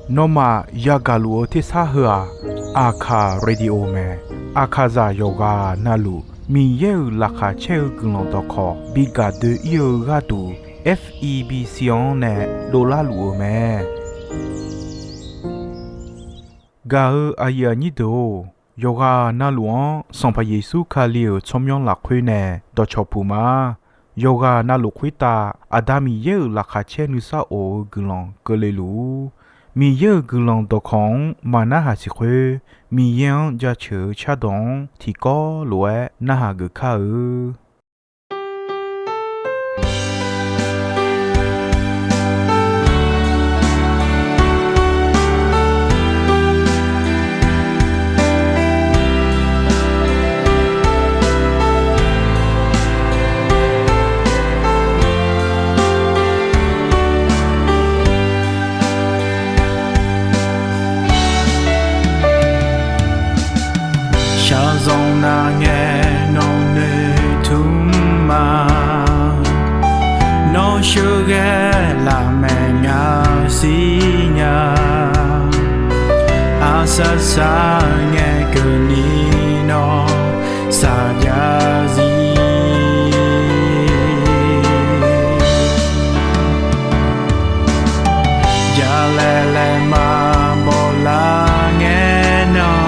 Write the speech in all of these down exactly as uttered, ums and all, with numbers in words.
Nawmaf yagaq luf-eu tersar heu-aq, Aqkaq Radio mae. Aqkaqzaq yawqghaq navluf Miqyaer-euq laqkhaq caer-eu guiqlanq dawqkawq bi gaq doe-ir-eu gharduq, F E B C-anr nae dovlar luf-eu mae. Gaq-eu aqyuif aqnyir deuq-or, yawqghaq navluf-anr Sanqpaq Yeqsur Kali-euq tsawrmyanr lafkhoer nae dawqcawq puq ma. Yawqghaq navluf khoertav Aqda Miqyaer-euq laqkhaq caer nuisar of-eu guiqlanq keuvle luf-ur. Miqyaer-euq guiqlanq dawqkawq-anr maqnarhaq siq khoer, Miqyaer-anr jaceuq-eu cardawq-anr tiqkawv lof-aer narhaq geuf kar-eu. Shaqzanq nar ngae nawq noeqtmq ma. Nawr sheuqghae lafmaeq nga siqnya. Aqsar sar ngae keuvni nawr saqjav zir. Jalaeq laeq maqbaw lar ngae nan,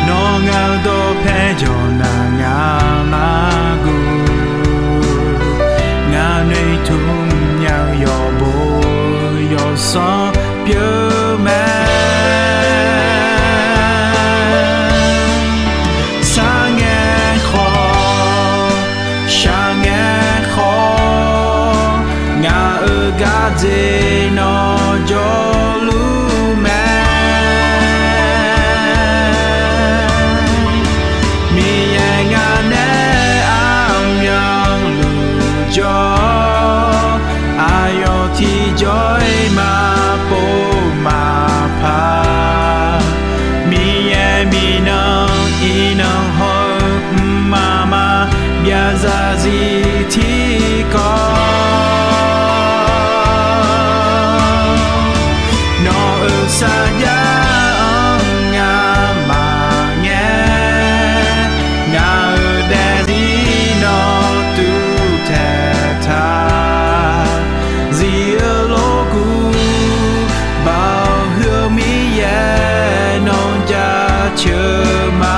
nawr ngaq-eu dawqpae jawq nar ngaq mar guv. Ngaq noeqtmq nya-eu yawqbo yawqsanr pyeuf mae. Sar ngae khawf, shaq ngae khawf, ngaq-euq gardzer nawr jawrluf mae. Miqyaer ngaq nae armyanluf jawr, aqyawf tiqjawr-iq maqpov maqpar. Miqyaer miqnan iqnan hawr-eu mqmaq maqbyav zarzir tiqkawv. Nawq-euq sarjax-anr ngamaf ngae, ngaq-euq daefzir nawr tuvtaeq taq. Zif-eu lorkuv, Baoq huiq-eu Miqyaer nawr jaceuq ma.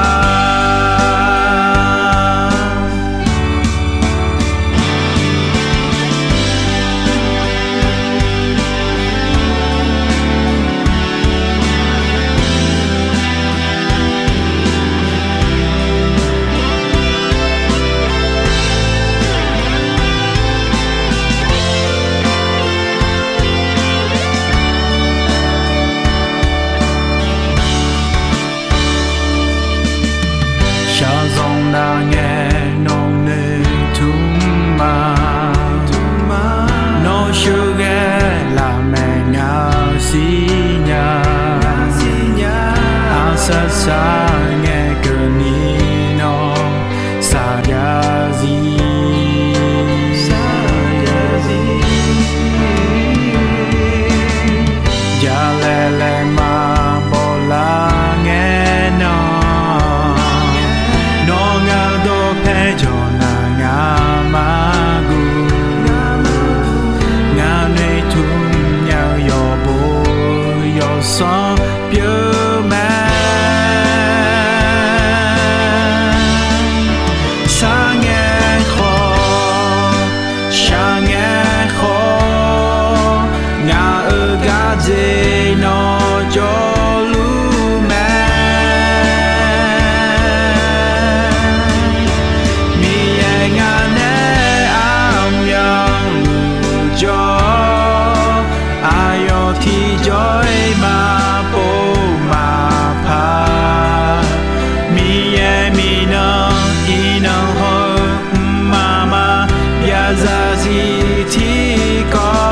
Shaqzanq nar ngae nawq noeqtmq ma. Nawr sheuqghae lafmaeq nga siqnya. Aqsar sar ngae keuvni nawr saqjav zir. Jalaeq laeq maqbaw lar ngae nan, nawr ngaq-eu dawqpae jawq nar ngaq mar guv. Ngaq noeqtmq nya-eu yawqbo yawqsanr pyeuf mae. Sar ngae khawf, shaq ngae khawf, ngaq-euq gardzer nawr jawrluf mae. Miqyaer ngaq nae armyanluf jawr, aqyawf tiqjawr-iq maqpov maqpar. Miqyaer miqnan iqnan hawr-eu mqmaq maqbyav zarzir tiqkawv.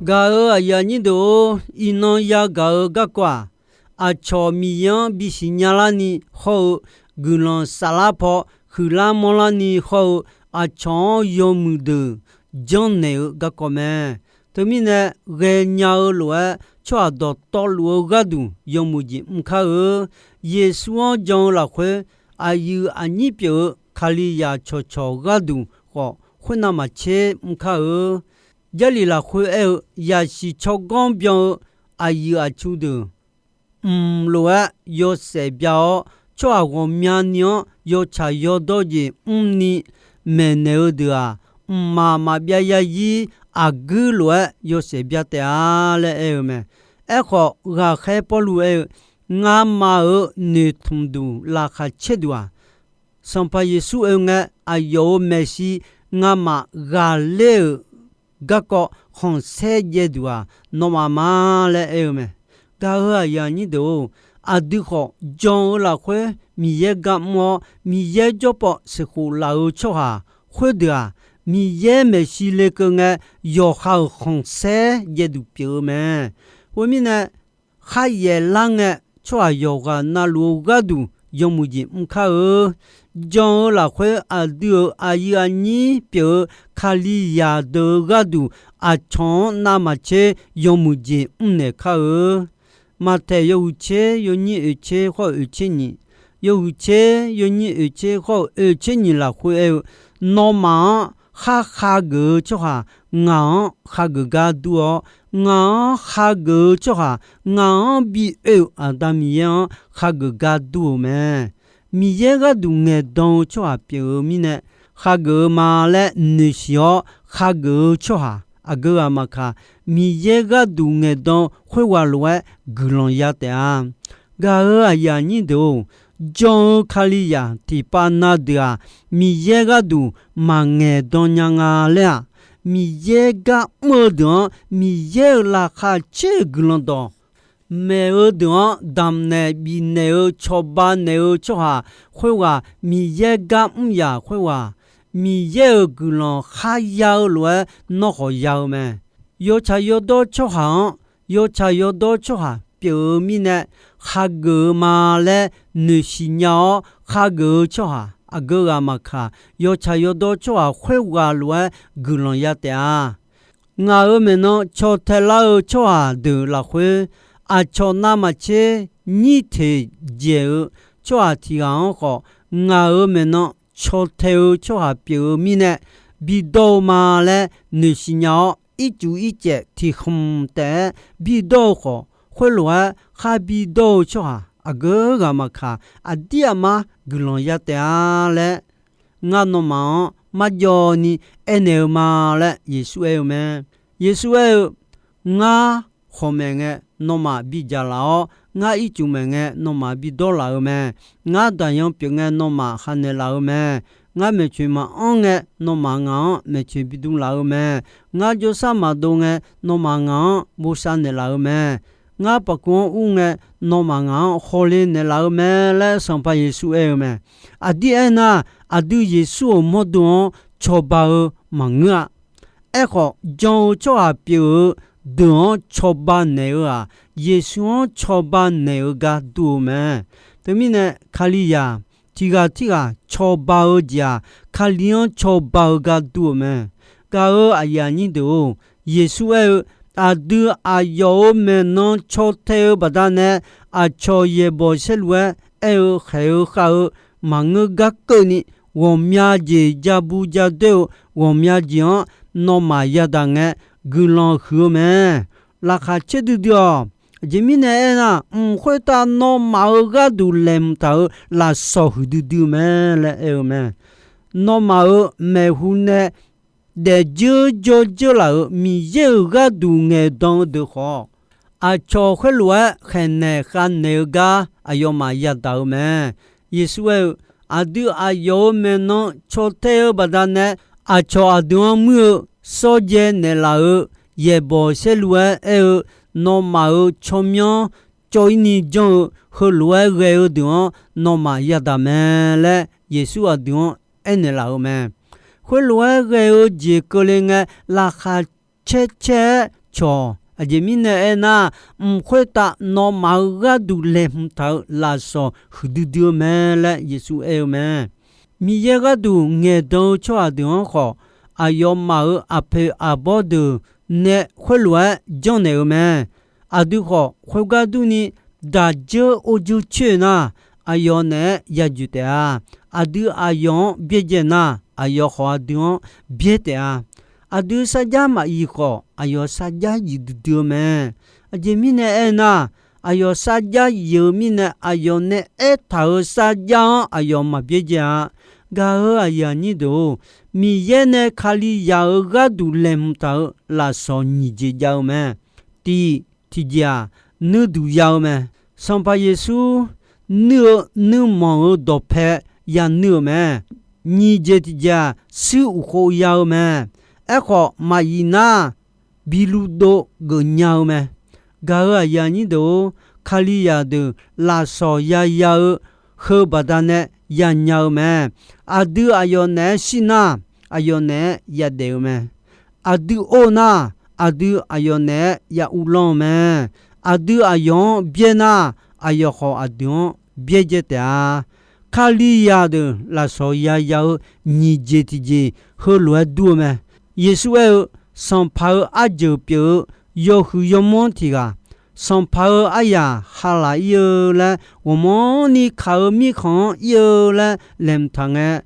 Gaq-euq aqyuif aqnyir deuq-or, iqnan yagaq-eu garkawv-aq, aqcawq Miqyaer-anr bisiq nyalar ni hawr-eu, guiqlanq saflar paw huiqlar manrlar ni hawr-eu, aqcawq-anr yawmuiq deuq janrnaeq-eu garkawv mae. Teumirnae, ghaenya-eu lof-aer tsawrhaq dawqtawvluf-eu gharduq yawmuiq jeq mr kar-eu. Yeqsur-anr jan-eu lafkhoer, aqyuif aqnyir pyeuf-eu Kalizaq cawqcawq gharduq khawf, khoernav maqtser mr kar-eu. Jarlif lafkhoer aer-eu, yaqsiq tsawrganr byan-eu aqyuif aqtsu deuq mq lof-aer yawshaef bya-awr, tsawrhaq ghawqmyani-anr yawtsaq yawdawr jeq mrni maeqnaeq-eu deuq-aq, mqmaq maqbyav yarzir aqguir lof-aer yawshaef bya taef-a laer aer-eu mae. Aerkhawf, ghaqkhaer Pawrluv aer-eu, ngamaf-euq noeqtmq duq laqkhaq caer duq-aq, Sanqpaq Yeqsur oe ngae, aqyawf-euq maeqshi ngamaf ghaqler-euq garkawv khanqsaer jaev duq-aq, nawmaf ma laer aer-eu mae. Gaq-euq aqyuif aqnyir deuq-or, aqdui khawf jan-eu lafkhoer Miqyaer gar mr-awr, Miqyaer jawrpawv sheuqkhof laf-eu tsawrhaq khoerdeuq-aq, Miqyaer maeqshi lekeuv ngae, yawqha-euq khanqsaer jaev duq pyeuf-eu mae. Khoermirnae, kharyaef lar ngae, tsawrhaq yawqghaq navluf-eu gharduq yawmuiq jeq mr kar-eu. Jan-eu lafkhoer aqdui-euq aqyuif aqnyir pyeuf-eu Kalizaq deuq-eu gharduq, aqcawq-anr navmaqtser yawmuiq jeq mrnaeq kar-eu. Maqtaeq yawhuiq tser yawnyir oeq tser khawr-eu oeq tser nyiq, yawhuiq tser yawnyir oeq tser khawr-eu oeq tser nyiq lafkhoer aer-eu, nawmaf-anr khar khageuf-eu tsawrhaq ngaq-anr khageuf gar dur-awr, ngaq-anr khageuf-eu tsawrhaq ngaq-anr bi oe-euq Aqda Miqyaer-anr khageuf gar dur-eu mae. Miqyaer gharduq ngaeqdan-eu tsawrhaq pyeuf-eu mirnae, khageuf-eu ma laer noeqsiq-awr khageuf-eu tsawrhaq aqgeu ghaq maqkaq, Miqyaer gharduq ngaeqdan khoerghaq lof-aer guiqlanq ya taef-a. Gaq-euq aqyuif aqnyir deuq-or, jan-eu Kalizaq tiqpav na deuq-aq, Miqyaer gharduq maqngaeq dan nya nga laer-aq, Miqyaer gar mr-eu deuq-anr Miqyaer-euq laqkhaq caer-eu guiqlanq dawq maeq-eu deuq-anr damqnaeq bifnaeq-eu cawba naeq-eu tsawrhaq khoerghaq Miqyaer gar mr yaq khoerghaq, Miqyaer-euq guiqlanq kharya-eu lof-aer nawr khawf ya-eu mae. Yawtsaq yawdawr tsawrhaq-anr, yawtsaq yawdawr tsawrhaq pyeuf-eu mirnae, khageuf-eu ma laer noeqsiq nya-awr khageuf-eu tsawrhaq aqgeu ghaq maqkaq, yawtsaq yawdawr tsawrhaq khoerghaq lof-aer guiqlanq ya taef-a. Ngaq-euq maeqnan caw tae lar-eu tsawrhaq deuq lafkhoer, aqcawq navmaqtser nyir teq dzaeq-eu tsawrhaq tiq ghaq-anr khawf, ngaq-euq maeqnan caw tae-eu tsawrhaq pyeuf-eu mirnae, bidawr-eu ma laer noeqsiq nya-awr, ircuf ircaev tiq khmq taef-aer bidawr-eu khawf, khoerlof-aer khar bidawr-eu tsawrhaq aqgeu ghaq maqkaq, aqdir aqmar guiqlanq ya taef-a laer, ngar nawmaf-anr marjawv ni aernaeq-eu ma laer Yeqsur aer-eu mae. Yeqsur aer-eu, Ngar khawq maeq ngae, nawmaf bidzaq laf-awr, ngar ircuf maeq ngae, nawmaf bidawr laf-eu mae. Ngar daqyan pyeuf ngae, nawmaf hanaeq laf-eu mae. Ngar maeqtsoeq maqanr ngae, nawmaf ngaq-anr maeqtsoeq bidm laf-eu mae. Ngar jawrsar maqdov ngae, nawmaf ngaq-anr bosav naeqlaf-eu mae. Ngar paqkuv-anr ur ngae, nawmaf ngaq-anr hawle naeqlaf-eu mae laer Sanqpaq Yeqsur aer-eu mae. Aqdir aernar, aqdui Yeqsur-euq mawrdo-anr cawba-eu maqngeur-a. Aerkhawf, jan-eu tsawrhaq pyeuf-eu deuq-anr cawba naeq-eu-aq, Yeqsur-anr cawba naeq-eu gar dur-eu mae. Teumirnae, Kalizaq tiq ghaq tirghaq cawba-eu jeq-aq, Kali-anr cawba-eu gar dur-eu mae. Gaq-euq aqyuif aqnyir deuq-or, Yeqsur aer-eu, aqdui aqyawf-euq maeqnan caw tae-eu baqdanae, aqcawq yaeqbawq saerlu-aer aer-eu khaeq-eu khav-eu maqngeur gar keuvni, ghawqmya jeq ja bu ja doer-eu ghawqmya jeq-anr nawmaf yadaq ngae, guiqlanq huiq-eu mae. Laqkhaq caer duidui-awq. Aqjeq mirnae aernar, mq khoertav nawmaf-euq gharduq laeqhmq taq-euq lafsawq huiqdui dui-eu mae laer aer-eu mae. Nawmaf-euq maeqhu nae daefdzeur jawrdzeur laf-euq Miqyaer-euq gharduq ngaeqdan-eu deuq khawf, aqcawq khoerlof-aer khaeqnaeq khavnaeq-eu gar aqyawfmaf yadaq-eu mae. Yeqsur aer-eu, aqdui aqyawf-euq maeqnan caw tae-eu baqdanae, aqcawq aqdui-anr muir-eu shawrjaev naeqlaf-euq yaeqbawq saerlu-aer aer-eu, nawmaf-euq tsawrmyanr cawv-ir ni janr-eu heulof-aer ghae-eu deuq-anr nawmaf yadaq mae laer, Yeqsur aqdui-anr aernaeq laf-euq mae. Khoerlof-aer ghae-eu jeq keuvle ngae, laqkhaq caer caer-aer cawq. Aqjeq mirnae aernar, mq khoertav nawmaf-euq gharduq laeqhmq taq-euq lafsawq huiqdui dui-eu mae laer Yeqsur aer-eu mae. Miqyaer gharduq ngaeqdan-eu tsawrhaq deuq-anr khawf, aqyawfmaf-euq aqpoeq aqbawr deuq nae khoerlof-aer janrnaeq-eu mae. Aqdui khawf, khoergar durni, daqdzeur or dzeur coer nar, aqyawf naeq-aer yadzoeq taef-a. Aqdui aqyawf-anr byaerdzae nar, aqyawf khawf aqdui-anr byaer taef-a. Aqdui sarjax maqyif khawf, aqyawf sarjax yif duidui-eu mae. Aqjeq mirnae aernar, aqyawf sarjax yif-eu mirnae, aqyawf nae aertaq-euq sarjax-anr aqyawf maqbyaerdzae-a. Gaq-euq aqyuif aqnyir deuq-or, Miqyaer nae Kalizaq-euq gharduq laeqhmq taq-euq lafsawq nyiq jeq jav-eu mae. Tiq, tiqjeq-aq, nuirduq ya-eu mae. Sanqpaq Yeqsur nuir-eu nuirmanq-euq dawqpae yanuir-euq mae. Nyiq jeq tiqjeq-aq, shuir uqkhov ya-eu mae. Aerkhawf, maqyif nar, bi luvdov geufnya-eu mae. Gaq-euq aqyuif aqnyir deuq-or, Kalizaq deuq lafsawq yaya-eu heu baqdanae yanya-eu mae. Aqdui aqyawf naeq-aer shir nar, aqyawf naeq-aer yadaef-eu mae. Aqdui or nar, aqdui aqyawf naeq-aer ya uvlanr-eu mae. Aqdui aqyawf-anr byaer nar, aqyawf khawf aqdui-anr byaerdzae taef-a. Kalizaq deuq lafsawq yaya-eu nyiq jeq tiqjeq heulof-aer dur-eu mae. Yeqsur aer-eu, Sanqpaq-euq arjeuq pyeuf-eu yawhuiq yawmanr tiq ghaq, Sanqpaq-euq aryaq halaq ir-eu laer ghawqmanrni kaq-eu mirkhanq-anr ir-eu laer laeqhmq taq ngae,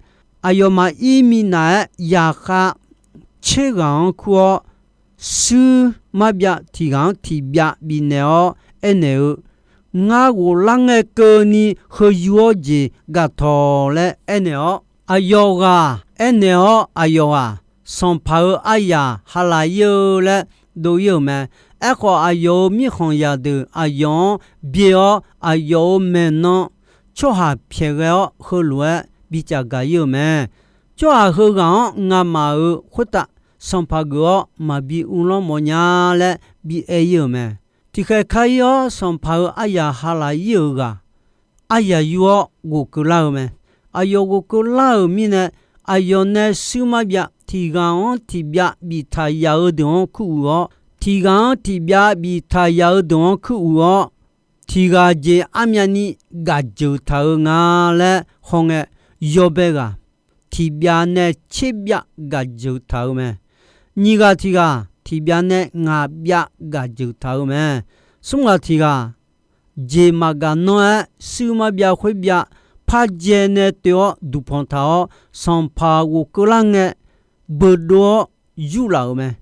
aqyawfmaf ir minav-aer yaqkhav tser ghaq-anr kur-awr, shuir marbyav tiq ghaq-anr tiqbyav bifnaeq-awr aernaeq-eu, Ngar ghoflar ngae keuvni heu yur-awr jeq gaq tawq laer aernaeq-awr, aqyawf ghaq aernaeq-awr, aqyawf ghaq Sanqpaq-euq aryaq halaq ir-eu laer dov ir-euq mae. Aerkhawf, aqyawf-euq mirkhanq zaqdeuq aqyawf-anr byae-awr, aqyawf-euq maeqnan tsawrhaq pyaeqghae-awr heulof-aer bicaf gaq ir-euq mae. Tsawrhaq heughaq-anr ngamaf-euq khoertav sanqpaq geuf-awr maqbi uvlanr mawfnya laer bi aer ir-euq mae. Tiqkhaeq kar ir-awr, sanqpaq-euq aryaq halaq ir-euq ghaq aryaq yur-awr ghofkeuv lar-eu mae. Aqyawf ghofkeuv lar-euq mirnae, aqyawf nae shuir marbyav tiq ghaq-anr tiqbyav biftaq yaf-eu deuq-anr kuruiq-awr, tiq ghaq-anr tiqbyav biftaq yaf-eu deuq-anr kuruiq-awr, tiq ghaq jeq armyavni gaq jeuq taq-eu nga laer hawngae, yawbae ghaq tiqbyav nae tserbyav gaq jeuq taq-eu mae. Nyiq ghaq tiq ghaq tiqbyav nae ngaq byav gaq jeuq taq-eu mae. Smr ghaq tiq ghaq jeq maqgaq nanr-aer shuir marbyav khoerbyav pardzae nae toeq-awr duqpanq taq-awr, sanqpaq ghofkeuv lar ngae, beudov-awr yurlaf-euq mae.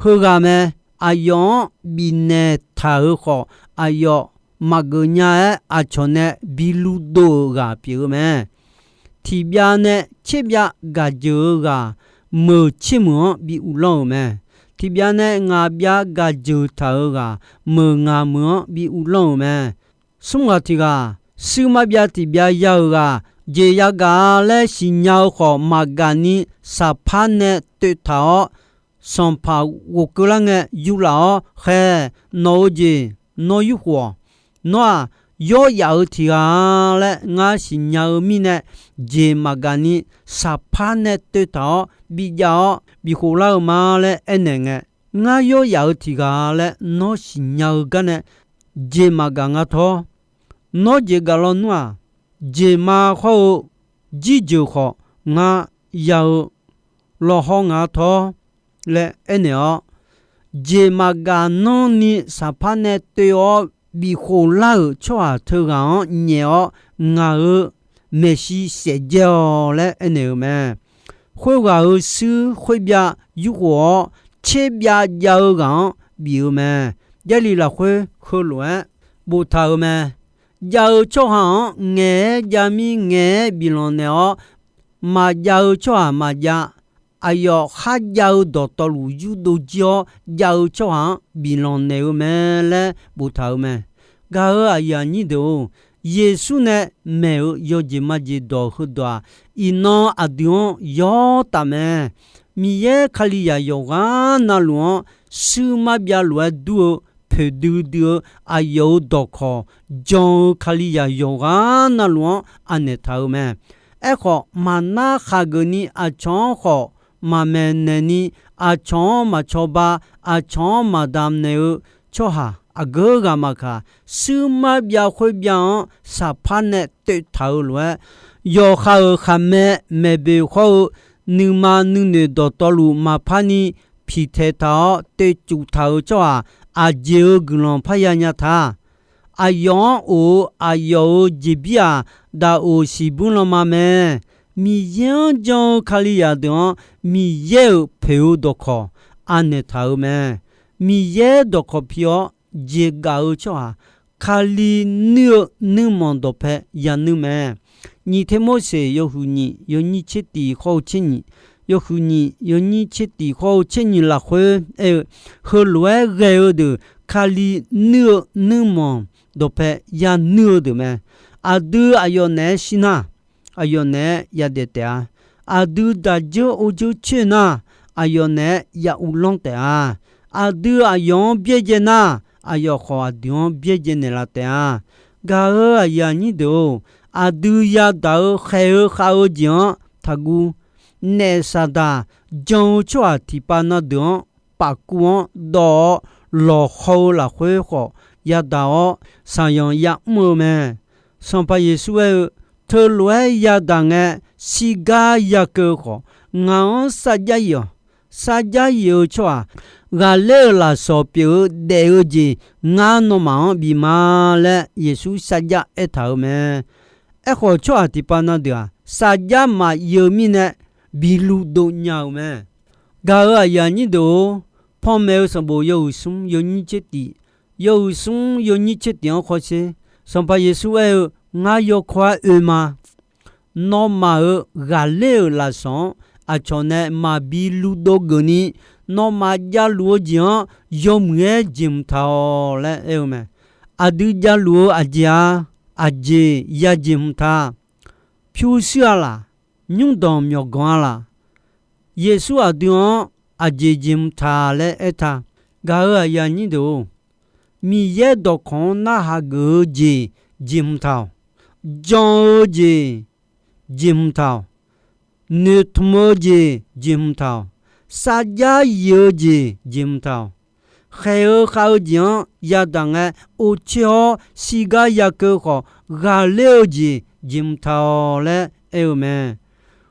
Heughaq mae. Aqyawf-anr bifnaeq taq-euq khawf, aqyawf maqgeuf nya-aer aqcawq nae bi luvdov-euq ghaq pyeuf-eu mae. Tiqbyav nae tserbyav gaq jeuq-eu ghaq, meuq tsermeuq-anr bi uvlanr-euq mae. Tiqbyav nae ngaq byav gaq jeuq taq-euq ghaq, meuq ngaq meuq-anr bi uvlanr-euq mae. Smr ghaq tiq ghaq, shuir marbyav tiqbyav ya-euq ghaq, jeq yagaq-a laer siqnya-eu khawf maqgaq ni, saqpar nae toeqtaq-awr, sanqpaq ghofkeuv lar ngae yurlaf-awr, Khaeq, nawq-euq jeq nawr yurkhof-awq. Nawr-aq, yawr yaf-euq tiq ghaq-a laer ngar siqnya-eu mirnae, jeq maqgaq ni saqpar nae toeqtaq-awr bijav-awr bifkhof lar-eu ma laer aernaeq ngae, ngar yawr yaf-euq tiq ghaq-a laer nawr siqnya-eu garnae, jeq maqgaq nga tawr. Nawr jeq gaq lawnmr-aq, jeq ma hawr-eu jirjeuq khawf ngar ya-eu lawqhaw nga tawr laer aernaeq-awr, jeq maqgaq nanrni saqpar nae toev-awr bifkhof lar-euq tsawrhaq teughaq-anr nyaef-awr, ngaq-euq maeqshi saefdzae-awq laer aernaeq-eu mae. Khoerghaq-euq shuir khoerbyav yurkhof-awr, tserbyav jav-eu ghaq-anr bif-eu mae. Jarlif lafkhoer heulof-aer boftaq-euq mae. Jav-eu tsawrhaq-anr ngaeq-aer jav mir ngaeq-aer biflanq naeq-awr, maqjav-eu tsawrhaq maqjav, aqyawf kharjav-eu dawqtawvluf yurdov jir-awr jav-eu tsawrhaq-anr biflanq naeq-eu mae laer boftaq-euq mae. Gaq-euq aqyuif aqnyir deuq-or, Yeqsur nae maeq-euq yawjeq majeq dawq heudawq-aq, iqnan aqdui-anr yawr taf mae. Miqyaer Kalizaq yawqghaq navluf-anr shuir marbyav lof-aer dur-eu poeqdui dui-eu aqyawf-euq dawqkawq jan-eu Kalizaq yawqghaq navluf-anr anaeq taq-eu mae. Aerkhawf, maqnar khaqgeuf ni aqcawq-anr khawf maqmaeq naeqni, aqcawq-anr maqcawba, aqcawq-anr maqdamq naeq-eu tsawrhaq aqgeu ghaq maqkaq, shuirmar byav khoer byav-anr saqpar nae toev taq-eu lof-aer, yawqha-euq khaqmae maeqboeq hawr-eu nuima nuinoeq dawqtawvluf maqpar ni piqtaeq taq-awr toev cuf taq-eu tsawrhaq aqjeq-euq guiqlanq parya nya ta. Aqyawf-anr of-eu aqyawf-euq jeqbir-aq, daqoq siqbymr lanma mae. Miqyaer-anr jan-eu Kalizaq deuq-anr Miqyaer-euq poeq-eu dawqkawq anaeq taq-euq mae. Miqyaer dawqkawq pi-awr jeqgaf-eu tsawrhaq, Kali nuir-eu nuirmanq dawqpae yanuir mae. Nyiq Termorseq yawhuiq nyiq yawnyir tser tiq hawr-eu tser nyiq, yawhuiq nyiq yawnyir tser tiq hawr-eu tser nyiq lafkhoer aer-eu, heulof-aer ghae-eu deuq Kali nuir-eu nuirmanq dawqpae yanuir-eu deuq mae. Aqdui aqyawf naeq-aer shir nar, aqyawf naeq-aer yadaef taef-a. Aqdui daqdzeur ordzeur coer nar, aqyawf naeq-aer ya uvlanr taef-a. Aqdui aqyawf-anr byaerdzae nar, aqyawf khawf aqdui-anr byaerdzae naeqlaf taef-a. Gaq-euq aqyuif aqnyir deuq-or, aqdui yadaq-eu khaeq-eu khav-eu jeq-anr taqguv. Naef Saqdaq jan-eu tsawrhaq tiqpav na deuq-anr pafkuv-anr dawv-awr, lawqhaw-eu lafkhoer khawf yadaq-awr, shaqyanq yamr-eu mae. Sanqpaq Yeqsur aer-eu, teulof-aer yadaq ngae, shirgar yakeuv khawf, ngaq-anr sarjax yif-awq. Sarjax yif-eu tsawrhaq, ghaqler-euq lafsawq pyeuf-eu daef-eu jeq ngar nawmaf-anr bif ma laer Yeqsur sarjax aertaq-euq mae. Aerkhawf, tsawrhaq tiqpav na deuq-aq, sarjax maqyif-eu mirnae bi luvdov nya-euq mae. Gaq-euq aqyuif aqnyir deuq-or, panmaeq-eu sanqbof yawhuiq smr yawnyir tser tiq, yawhuiq smr yawnyir tser tiq-anr khawf sher. Sanqpaq Yeqsur aer-eu, Ngar yawkawr-aer oe ma. Nawmaf-euq ghaqler-euq lafsawq-anr aqcawq nae maqbi luvdov geufni, nawmaf javluf-eu jeq-anr yawmuiq-aer jeqhmq taq-awq laer aer-eu mae. Aqdui javluf-eu aqjeq-a, aqjeq ya jeqhmq ta. Pyurshuir-a laq, nymrdanq myawqganq-a laq, Yeqsur aqdui-anr aqjeq jeqhmq taq laer aertaq. Gaq-euq aqyuif aqnyir deuq-or, Miqyaer dawqkawq-anr narhaq geuf-eu jeq jeqhmq taq-awq. Jan-eu jeq jeqhmq taq-awq. Noeqtmq-eu jeq jeqhmq taq-awq. Sarjax yif-eu jeq jeqhmq taq-awq. Khaeq-eu khav-eu jeq-anr yadaq ngae, ovcoer-awr shirgar yakeuv khawf, ghaqler-eu jeq jeqhmq taq-awq laer aer-eu mae.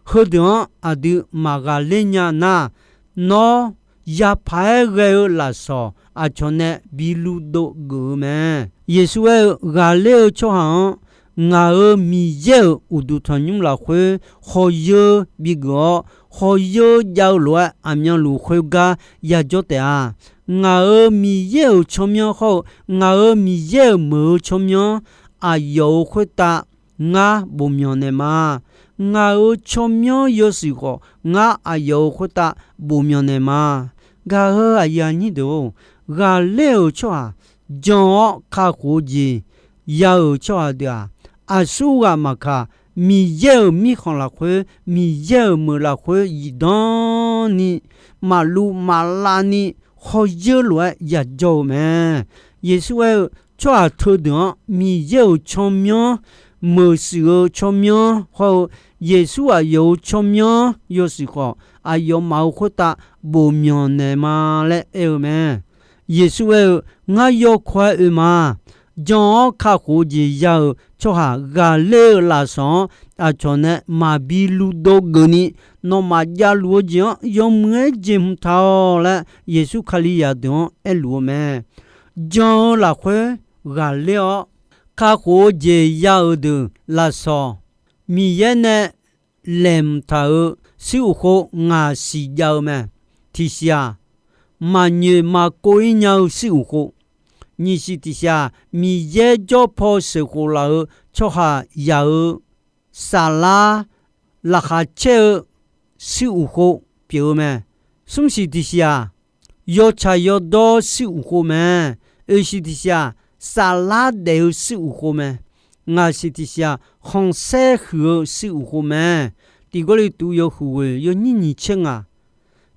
Heudeuq-anr aqdui maqghaqler nya nar, nawr yapaq-aer ghae-eu lafsawq aqcawq nae bi luvdov geuf-eu mae. Yeqsur aer-eu, Ghaqler-eu tsawrhaq-anr ngaq-euq Miqyaer-euq uqduq tanqnymr lafkhoer hawyeur bigeuf-awr, hawyeur jav-eu lof-aer aqmyanluf khoergar yajawr taef-a. Ngaq-euq Miqyaer-euq tsawrmyanr hawr-eu, ngaq-euq Miqyaer-euq meuq-eu tsawrmyanr aqyawf-euq khoertav ngar bofmyanq naeqma. Ngaq-euq tsawrmyanr yawshuif khawf, ngar aqyawf-euq khoertav bofmyanq naeqma. Gaq-euq aqyuif aqnyir deuq-or, ghaqler-euq tsawrhaq jan-awr kakhof-eu jeq ya-euq tsawrhaq deuq-aq, aqsurghaq maqkaq, Miqyaer-euq mirkhanq lafkhoer, Miqyaer-euq meuq lafkhoer zifdan ni, maqluv maqlav ni, hawyeur lof-aer yajawr-eu mae. Yeqsur aer-eu, tsawrhaq teudeuq-anr Miqyaer-euq tsawrmyanr meuq shuif-eu tsawrmyanr hawr-eu, Yeqsur aqyawf-euq tsawrmyanr yawshuif khawf, aqyawfmaf-euq khoertav bofmyanq naeqma laer aer-eu mae. Yeqsur aer-eu, Ngar yawkawr-aer oe ma. Jan-awr kakhof-eu jeq ya-euq tsawrhaq ghaqler-eu lafsawq-anr aqcawq nae maqbi luvdov geufni, nawmaf javluf-eu jeq-anr yawmuiq-aer jeqhmq taq-awq laer, Yeqsur Kalizaq deuq-anr aerluf-eu mae. Jan-eu lafkhoer ghaqler-awr, kakhof-eu jeq ya-euq deuq lafsawq, Miqyaer nae laeqhmq taq-euq shuir uq khov ngaq siq jav-eu mae. Tiqsiq-aq, maqnyoeq maqkov-ir nya-eu shuir uq khov. Nyiqsiq tiqsiq-aq, Miqyaer jawr paw sheuqkhof laf-euq tsawrhaq yaq-eu saflar laqkhaq caer-eu shuir uq khov pyeuf-eu mae. Smrsiq tiqsiq-aq, yawtsaq yawdawr shuir uq khov mae. Oeqsiq tiqsiq-aq, saflar daef-eu shuir uq khov mae. Ngaqsiq tiqsiq-aq, khanqsaer huiq-eu shuir uq khov mae. Tiq Gawrliqtu yawhuiq ghoeq yawnyir nyiq tser ngaq,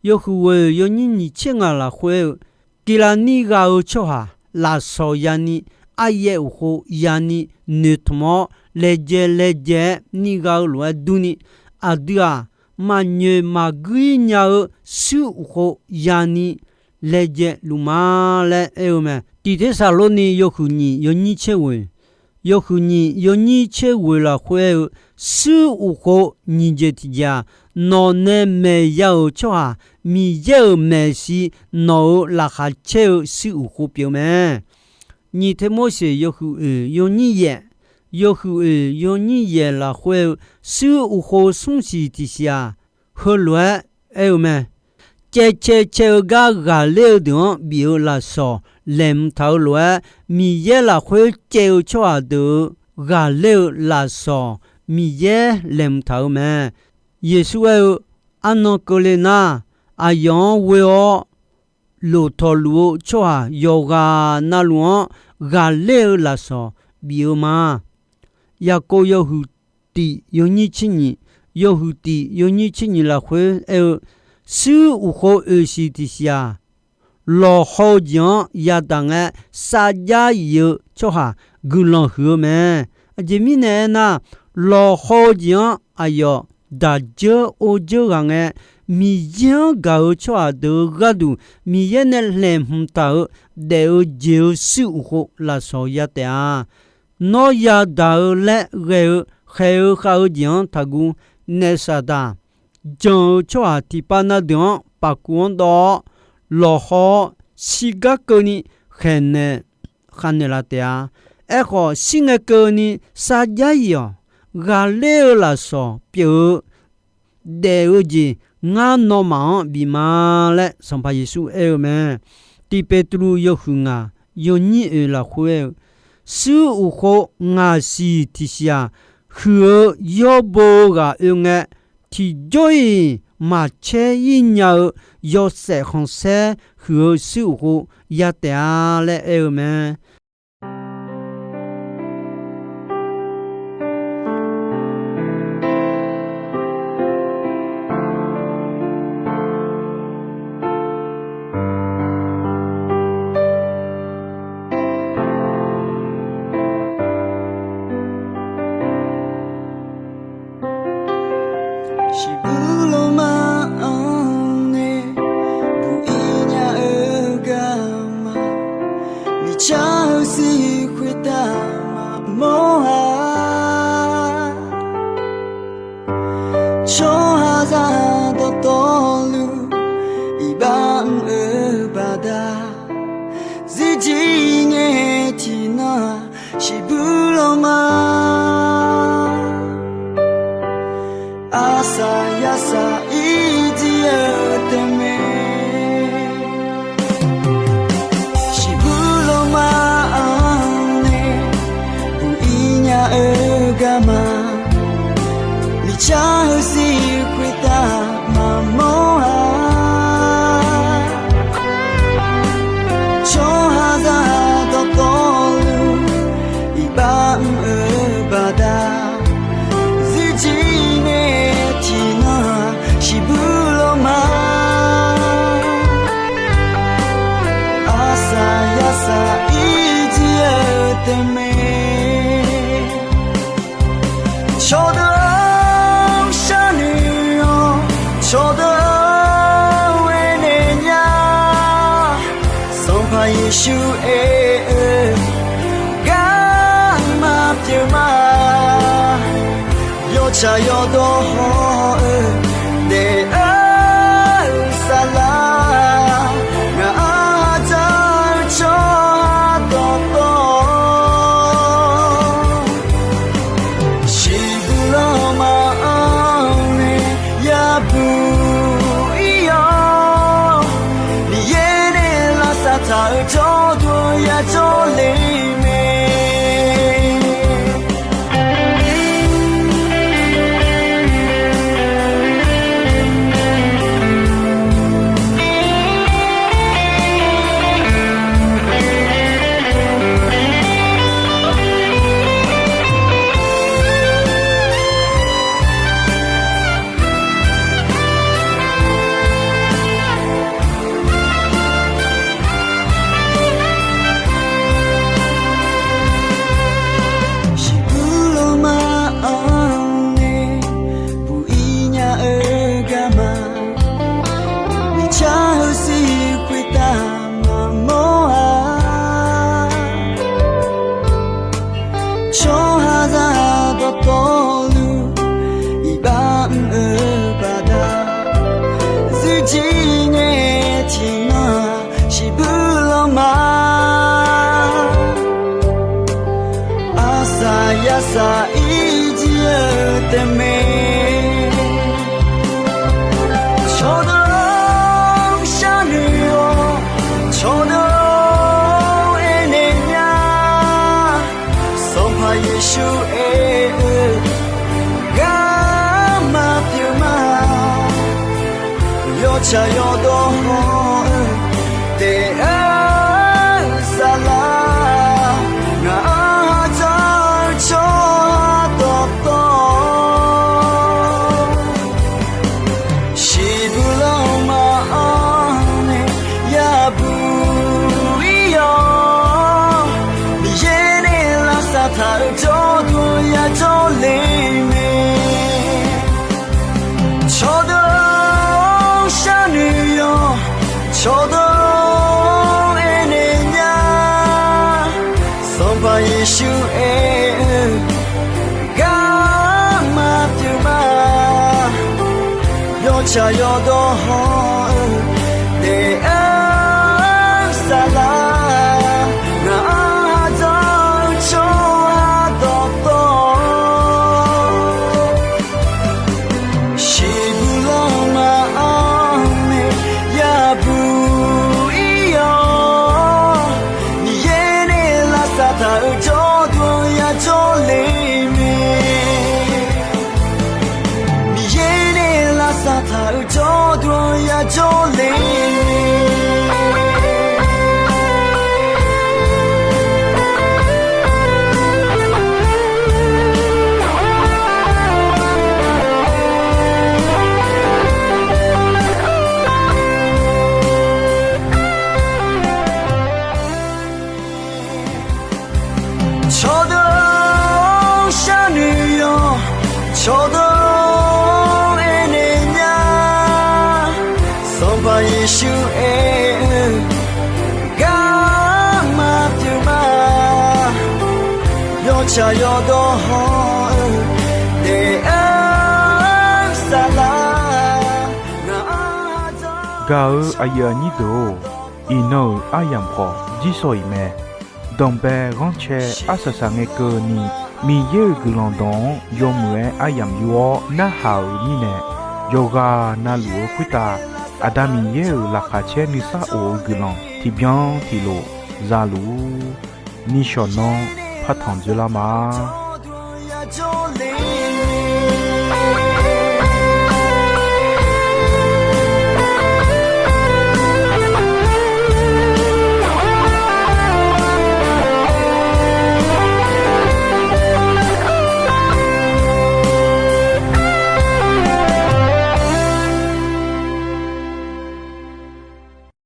yawhuiq ghoeq yawnyir nyiq tser ngaq lafkhoer-eu, Tiqlavnir gha-eu tsawrhaq lafsawq yani, aryaev uq khov yani, noeqtmq-awr laejae laejae-aer nir gha-eu lof-aer durni, aqdui-aq, maqnyoeq maqguir nya-eu shuir uqkhov yani laejae luf ma laer aer-eu mae. Tiq Tersaqlorni yawhuiq nyiq yawnyir tser ghoeq, yawhuiq nyiq yawnyir tser ghoeq lafkhoer aer-eu, shuir uqkhov nyiq jeq tiqjeq-aq, nawq nae maeq ya-euq tsawrhaq Miqyaer-euq maeqshi nawq-euq laqkhaq caer-eu shuir uqkhov pyeuf-eu mae. Nyiq Termorseq yawhuiq oeq yawnyir yaef, yawhuiq oeq yawnyir yaef lafkhoer-eu, shuir uqkhov smr siq tiqsiq-aq, heulof-aer aer-eu mae. Caevcae cae-eu gar ghaqler-eu deuq-anr bif-eu lafsawq laeqhmq taq-eu lof-aer, Miqyaer lafkhoer caev-eu tsawrhaq deuq-euq ghaqler-eu lafsawq Miqyaer laeqhmq taq-eu mae. Yeqsur aer-eu, arnan keuvle nar, aqyawf-anr ghoe-awr lof tawqluf-eu tsawrhaq yawqghaq navluf-anr ghaqler-eu lafsawq bif-eu ma. Yaqkov yawhuiq tiq yawnyir tser nyiq, yawhuiq tiq yawnyir tser nyiq lafkhoer aer-eu, shuir uqkhov oeq siq tiqsiq-aq, lawqhaw-eu jeq-anr yadaq ngae, sarjax yif-eu tsawrhaq guiqlanq huiq-eu mae. Aqjeq mirnae aernar, lawqhaw-eu jeq-anr aqyawf daq dzeur or dzeur ghaq ngae, Miqyaer-anr gaq-eu tsawrhaq deuq-euq gharduq Miqyaer nae laeqhmq taq-euq daef-eu jeq-eu shuir uqkhov lafsawq ya taef-a. Nawr yadaq-eu laer ghae-eu khaeq-eu khav-eu jeq-anr taqguv naef Saqdaq, jan-eu tsawrhaq tiqpav na deuq-anr paf kuv-anr dawv-awr, lawqhaw-awr shirgar keuvni khaeqnaeq khavnaeq laf taef-a. Aerkhawf, shir ngae keuvni sarjax yif-awq. Ghaqler-eu lafsawq pyeuf-eu daef-eu jeq ngar nawmaf-anr bif ma laer Sanqpaq Yeqsur aer-eu mae. Tiq Peqtruv yawhuiq ngaq yawnyir oeq lafkhoer aer-eu, shuir uqkhov ngaq siq tiqsiq-aq, huiq-eu yawrbo-eu ghaq oe ngae, tiqjawr-iq maqcaer-ir nya-eu yawshaef khanqsaer huiq-eu shuir uqkhov ya taef-a laer aer-eu mae. Shiqbuq lawrma-anr nae buq-ir nya-eu garma, miqcar-eu siq khoertav maqmawr-a. Tsawrhaqzaq dawqtawvluf iqbax mr-eu baqda, zirjir ngae tiqnan-aq, shiqbuq lawrma, arsaq yarsaq-ir jir-eu taef mae. Shiqbuq lawrma-anr nae buq-ir nya-eu garma, miqcar-eu siq khoertav maqmawr-a. Tsawrhaqzaq dawqtawvluf iqbax mr-eu baqda, zirjir ngae tiqnan-aq, shiqbuq lawrma, arsaq yarsaq-ir jir-eu taef mae. Cawqdeuq-anr sharnoeq-awr, cawqdeuq-anr aernaeq nya. Sanqpaq Yeqsur aer-eu, garma pyeuf ma. Yawtsaq yawdawr haw-eu daef-eu saflar, ngaq ardzaq-eu tsawrhaq dawqtawv, shiqbuq lawrma-anr nae yabuq-ir-awr, Miqyaer nae lavsav taq-eu jawrduq yajawr le mae. Yeqsur aer-eu garma pyeuf ma. Yawtsaq yawdawr hawr-eu daef-eu saflar, ngaq-anr ha dzawr-eu tsawrhaq dawqtawv shiqbuq lanma-anr nae yabuq ir-awr, Miqyaer nae lavsav taq-euq jawrduq yajawr le mae. Cawqdeuq-or, sharnoeq yawq, cawqdeuq-or, aernaeq nya. Sanqpaq Yeqsur aer-eu garma pyeuf ma. Yawtsaq yawdawr hawr-eu daef-eu saflar, ngaq-anr ha dzawr-eu tsawrhaq dawqtawv shiqbuq lanma-anr nae yabuq ir-awr, Miqyaer nae lavsav taq-euq jawrduq yajawr le mae. Miqyaer nae lavsav taq-euq jawrduq yajawr le mae. Cawqdeuq-or, sharnoeq yawq, cawqdeuq-or, aernaeq nya. Sanqpaq Yeqsur aer-eu garma pyeuf ma. Yawtsaq yawdawr hawr-eu daef-eu saflar, ngaq-anr ha dzawr-eu. Gaq-eu aqyuif aqnyir deuq-or, iqnan-euq aryamq khawf jirsawq iq mae. Danqbae ghanrcae arsaq saq ngae keuvni, Miqyaer-euq guiqlanq dawq-anr yawmuiq-aer aryamq yur-awr narhaq-euq mirnae, yawqghaq navluf-eu khoertav Aqda Miqyaer-euq laqkhaq caer nuisar of-eu guiqlanq tiqbyan tiqlof za luf-ur. Nishawq nanr partanq dzoerlar ma.